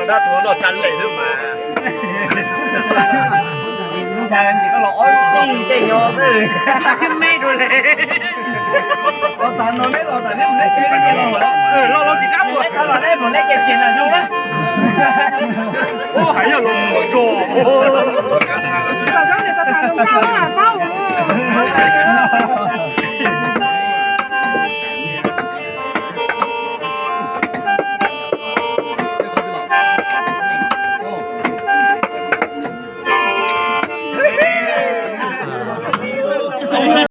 Dab tuag noj tsa lem xwb mas. Ntshai koj los ob tij tej nyo me rau le. Los tas no neb los tas neb mus neb tsev neb los los. Los los tsis dab tuag los neb mus neb tsev tsev na zoo na. Ua hais yog los mus tso. Tau zoo ne tau tas zoo nkauj na, paub mus